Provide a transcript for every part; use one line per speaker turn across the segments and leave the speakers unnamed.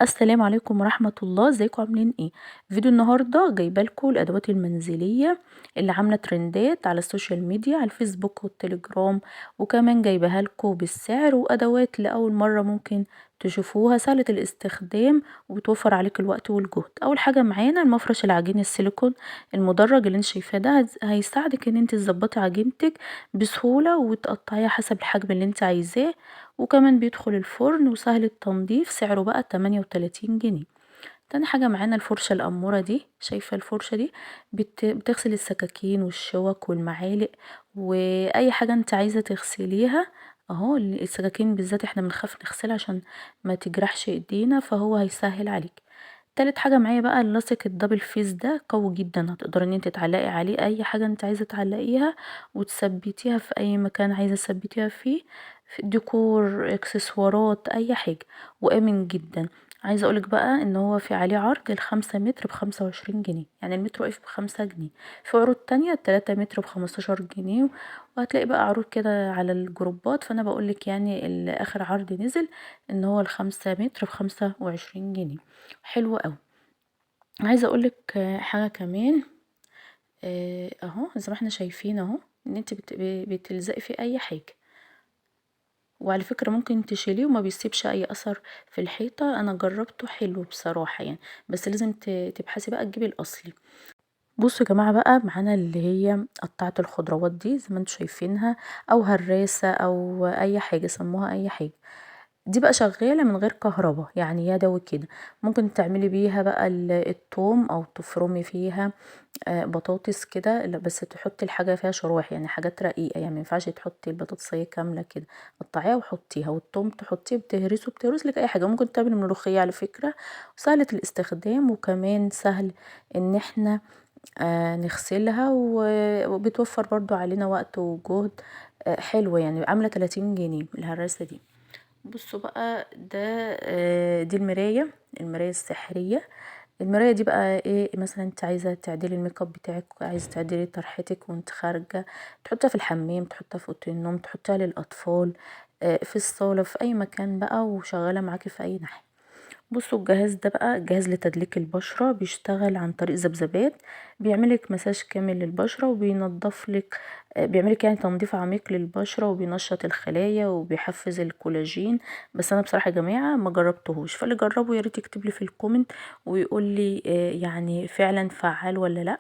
السلام عليكم ورحمة الله. ازيكم عاملين ايه؟ فيديو النهاردة جايبه لكم الادوات المنزلية اللي عاملة ترندات على ال social media، على الفيسبوك والتليجرام، وكمان جايبها لكم بالسعر، وادوات لاول مرة ممكن تشوفوها، سهلة الاستخدام وبتوفر عليك الوقت والجهد. اول حاجة معانا المفرش العجين السيليكون المدرج اللي انت شايفاه ده، هيساعدك ان انت تظبطي عجينتك بسهولة وتقطعيها حسب الحجم اللي انت عايزاه، وكمان بيدخل الفرن وسهل التنظيف. سعره بقى 38 جنيه. تاني حاجة معانا الفرشة الأمورة دي، شايفة الفرشة دي بتغسل السكاكين والشوك والمعالق وأي حاجة انت عايزة تغسليها اهو. السكاكين بالذات احنا بنخاف نغسلها عشان ما تجرحش ايدينا، فهو هيسهل عليك. تالت حاجة معايا بقى اللاصق ال double face ده، قوي جدا، هتقدري ان انت تعلقي عليه اي حاجة انت عايزة تعلقيها وتثبتيها في اي مكان عايزة تثبتيها فيه، في ديكور، اكسسوارات، اي حاجة، وامن جدا. عايزة اقولك بقى ان هو في عليه عرض ال5 متر ب25 جنيه، يعني المتر واقف ب5 جنيه. في عروض تانية 3 متر ب15 جنيه، وهتلاقي بقى عروض كده على الجروبات. فانا بقولك اخر عرض نزل ان هو ال5 متر ب25 جنيه، حلو قوي. عايزة اقولك حاجة كمان، اهو زي ما احنا شايفين اهو ان انت بتلزقي في اي حاجة، وعلى فكرة ممكن تشيليه وما بيسيبش اي اثر في الحيطة. انا جربته حلو بصراحة يعني، بس لازم تبحثي بقى تجيبي الاصلي. بصوا يا جماعة بقى معانا اللي هي قطعة الخضروات دي زي ما انتم شايفينها، او هراسة او اي حاجة، سموها اي حاجة. دي بقى شغالة من غير كهرباء، يعني يدوي كده، ممكن تعملي بيها بقى التوم او تفرمي فيها بطاطس كده، لا، بس تحطي الحاجة فيها شرايح، يعني حاجات رقيقة، يعني ما ينفعش تحطي البطاطسية كاملة كده، قطعيها وحطيها، والتوم تحطيه، بتهرس لك اي حاجة. ممكن تعملي ملوخية على فكرة، سهلة الاستخدام، وكمان سهل ان احنا نغسلها، وبتوفر برضو علينا وقت وجهد. حلوة يعني، عاملة 30 جنيه الهراسة دي. بصوا بقى دي المراية، المراية السحرية. المراية دي بقى ايه، مثلا انت عايزة تعدلي الميك اب بتاعك، عايزة تعدلي طرحتك وانت خارجة، تحطيها في الحمام، تحطيها في اوضة النوم، تحطيها للاطفال، في الصالة، في اي مكان بقى، وشغالة معاكي في اي ناحية. بصوا الجهاز ده بقى جهاز لتدليك البشرة، بيشتغل عن طريق ذبذبات، بيعملك مساج كامل للبشرة، وبينظف لك، بيعملك تنظيف عميق للبشرة، وبينشط الخلايا، وبيحفز الكولاجين. بس انا بصراحة يا جماعة ما جربتهوش، فاللي جربه يا ريت يكتب لي في ال comment ويقول لي، فعلا فعال ولا لا.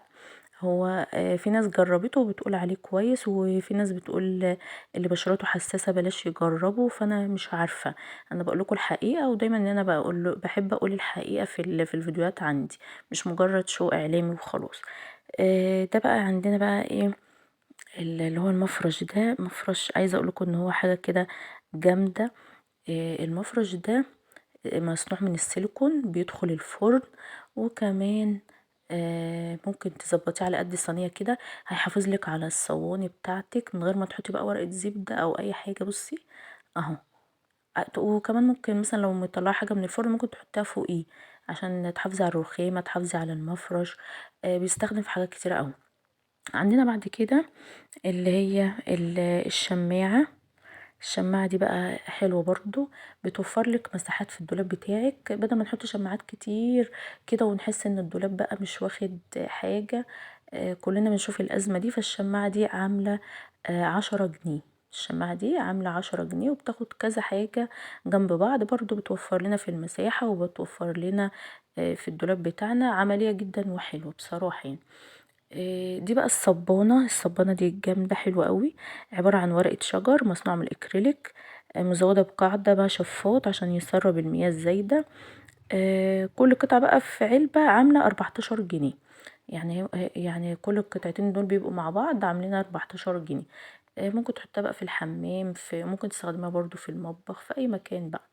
هو في ناس جربته وبتقول عليه كويس، وفي ناس بتقول اللي بشرته حساسة بلاش يجربه، فانا مش عارفة، انا بقول لكم الحقيقة، ودايما ان انا بحب اقول الحقيقة في الفيديوهات عندي، مش مجرد شو اعلامي وخلاص. ده بقى عندنا بقى ايه اللي هو المفرش ده. مفرش عايزة اقول لكم ان هو حاجة كده جامدة. المفرش ده مصنوع من السيليكون، بيدخل الفرن، وكمان ممكن تظبطيه على قد الصينية كده، هيحافظ لك على الصواني بتاعتك من غير ما تحطي بقى ورقة زبدة او اي حاجة. بصي اهو، وكمان ممكن مثلا لو مطلعه حاجة من الفرن ممكن تحطيها فوقيه عشان تحافظي على الرخامة، تحافظي على المفرش. بيستخدم في حاجات كتيرة قوي. عندنا بعد كده اللي هي الشماعة. الشماعة دي بقى حلوة برضو، بتوفر لك مساحات في الدولاب بتاعك، بدل ما نحط شماعات كتير كده ونحس ان الدولاب بقى مش واخد حاجة. كلنا بنشوف الأزمة دي. فالشماعة دي عاملة، 10 جنيه. الشماعة دي عاملة 10 جنيه، وبتاخد كذا حاجة جنب بعض، برضو بتوفر لنا في المساحة، وبتوفر لنا، في الدولاب بتاعنا. عملية جدا وحلوة بصراحة يعني. دي بقى الصبانة. الصبانة دي جامدة حلوة قوي، عبارة عن ورقة شجر مصنوعة من الأكريليك، مزودة بقاعدة بقى شفاط عشان يسرب المياه الزايدة. كل قطعة بقى في علبة عاملة 14 جنيه، يعني كل القطعتين دول بيبقوا مع بعض عاملين 14 جنيه. ممكن تحطها بقى في الحمام، ممكن تستخدمها برضو في المطبخ، في أي مكان بقى.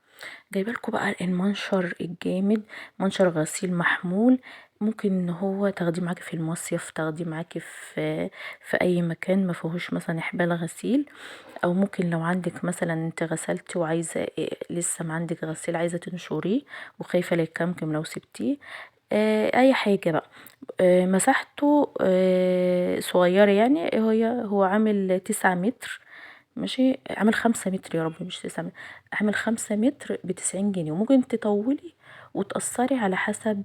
جايبه لكم بقى المنشر الجامد، منشر غسيل محمول، ممكن ان هو تاخديه معاكي في المصيف، تاخديه معاكي في اي مكان ما فيهوش مثلا حبال غسيل، او ممكن لو عندك مثلا انت غسلتي وعايزه لسه ما عندك غسيل عايزه تنشريه وخايفه لا يكمكم لو سبتيه، اي حاجه بقى. مساحته، صغيره يعني، هو عامل 9 متر، ماشي، عامل 5 متر يا رب مش 9 متر، عامل 5 متر ب90 جنيه. وممكن تطولي وتقصري على حسب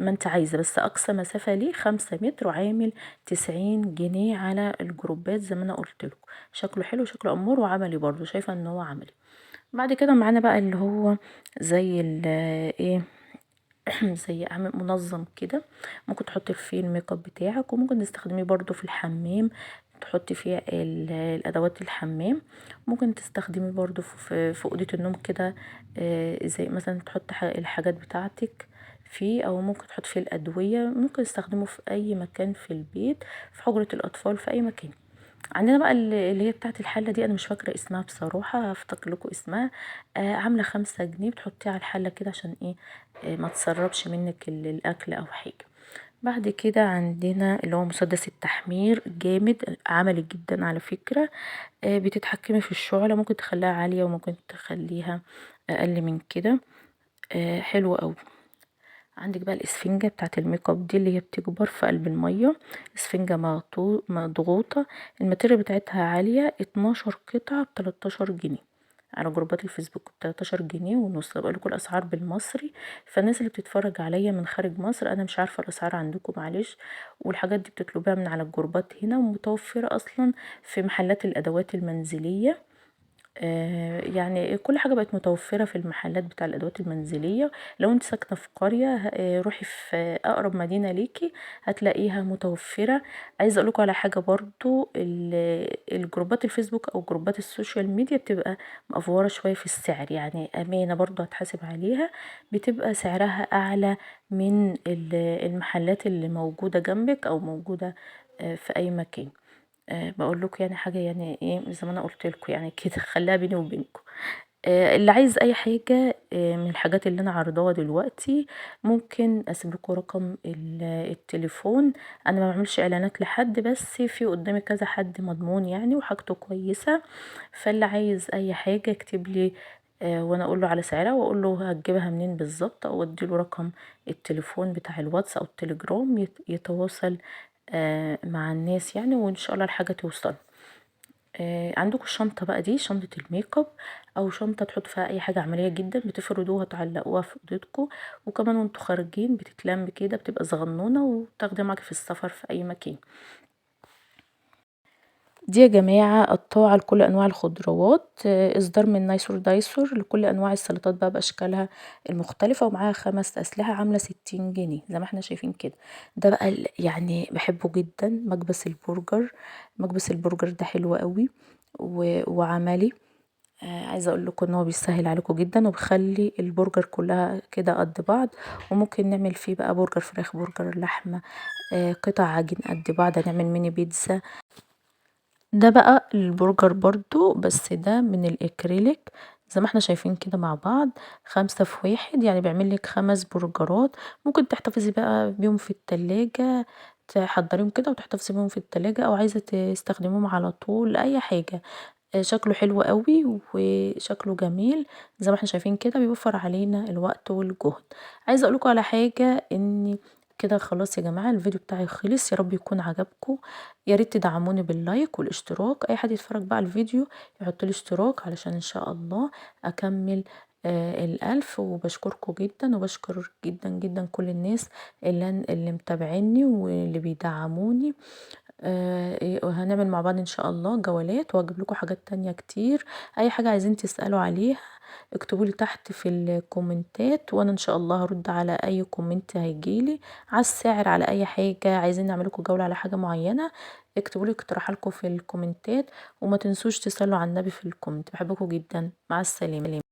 ما انت عايزة، بس اقصى مسافة ليه 5 متر، وعامل 90 جنيه على الجروبات زي ما انا قلت لكم. شكله حلو، شكله امور وعملي برضو، شايفة ان هو عملي. بعد كده معانا بقى اللي هو زي ايه زي عامل منظم كده، ممكن تحطي فيه الميك اب بتاعك، وممكن تستخدميه برضو في الحمام، تحطي فيه الادوات الحمام. ممكن تستخدميه برضو في اوضة النوم كده، زي مثلا تحط الحاجات بتاعتك فيه، او ممكن تحط فيه الادوية. ممكن تستخدمه في اي مكان في البيت، في حجره الاطفال، في اي مكان. عندنا بقى اللي هي بتاعه الحلة دي، انا مش فاكره اسمها بصراحة، هفتكر لكم اسمها. عامله 5 جنيه، بتحطيها على الحلة كده عشان ايه، ما تسربش منك الاكل او حاجة. بعد كده عندنا اللي هو مسدس التحمير، جامد عملي جدا على فكرة. بتتحكمي في الشعلة، ممكن تخليها عالية وممكن تخليها اقل من كده، حلو قوي. عندك بقى الاسفنجة بتاعت الميك اب دي اللي هي بتكبر في قلب المية، اسفنجة مضغوطة، ال material بتاعتها عالية، 12 قطعة ب13 جنيه على جروبات الفيسبوك، بتلتاشر جنيه ونص. بقول لكم الاسعار بالمصري، فالناس اللي بتتفرج عليا من خارج مصر انا مش عارفه الاسعار عندكم معلش. والحاجات دي بتطلبيها من على الجروبات هنا، ومتوفره اصلا في محلات الادوات المنزلية. يعني كل حاجة بقت متوفرة في المحلات بتاع الأدوات المنزلية. لو انت ساكنة في قرية، روحي في أقرب مدينة ليكي هتلاقيها متوفرة. عايزة أقولكوا على حاجة برضو، الجروبات الفيسبوك أو جروبات ال social media بتبقى مقفورة شوية في السعر، يعني أمانة برضو هتحاسب عليها، بتبقى سعرها أعلى من المحلات اللي موجودة جنبك أو موجودة في أي مكان. بقول لكم يعني حاجة، يعني ايه زي ما انا قلت لكم يعني كده، خليها بيني وبينكم. اللي عايز اي حاجة من الحاجات اللي انا عارضاها دلوقتي، ممكن اسيب لكم رقم التليفون. انا ما بعملش اعلانات لحد، بس في قدامي كذا حد مضمون يعني وحاجته كويسة، فاللي عايز اي حاجة اكتب لي، وانا اقول له على سعرها واقول له هتجيبها منين بالظبط، او ادي له رقم التليفون بتاع الواتس او التليجرام يتواصل مع الناس يعني، وان شاء الله الحاجة توصل. عندكم الشنطة بقى دي، شنطه الميك اب او شنطه تحطوا فيها اي حاجة عملية جدا، بتفردوها تعلقوها في اوضتكم، وكمان وانتوا خارجين بتتلم كده، بتبقى صغنونه وتاخديها معاكي في السفر في اي مكان. دي يا جماعة قطاعة لكل أنواع الخضروات، إصدار من نايسور دايسور لكل أنواع السلطات بقى بأشكالها المختلفة، ومعاها 5 أسلحة، عاملة 60 جنيه زي ما احنا شايفين كده. ده بقى يعني بحبه جدا، مكبس البرجر. مكبس البرجر ده حلو قوي وعملي. عايزة اقول لكم ان هو بيسهل عليكم جدا، وبيخلي البرجر كلها كده قد بعض، وممكن نعمل فيه بقى برجر فراخ، برجر لحمة، قطع عجين قد بعض، هنعمل ميني بيتزا. ده بقى البرجر برضو، بس ده من الاكريليك زي ما احنا شايفين كده مع بعض، 5 في 1، يعني بيعمل لك 5 برجرات. ممكن تحتفظي بقى بيهم في التلاجة، تحضريهم كده وتحتفظي بيهم في التلاجة، او عايزة تستخدميهم على طول، اي حاجة. شكله حلو قوي وشكله جميل زي ما احنا شايفين كده، بيوفر علينا الوقت والجهد. عايزة اقولكم على حاجة، ان كده خلاص يا جماعة الفيديو بتاعي خلص، يا رب يكون عجبكم، يا ريت تدعموني بال like والاشتراك. اي حد يتفرج بقى على الفيديو يحط لي اشتراك علشان ان شاء الله اكمل 1000. وبشكركم جدا، وبشكر جدا جدا كل الناس اللي متابعيني واللي بيدعموني. وهنعمل مع بعض ان شاء الله جولات، واجيب لكم حاجات تانية كتير. اي حاجة عايزين تسألوا عليها اكتبوا لي تحت في الكومنتات، وانا ان شاء الله هرد على اي comment هيجيلي على السعر، على اي حاجة عايزين نعمل لكم جولة على حاجة معينة، اكتبوا لي اقتراحاتكم في الكومنتات، وما تنسوش تصلوا على النبي في ال comment. بحبكم جدا، مع السلامة.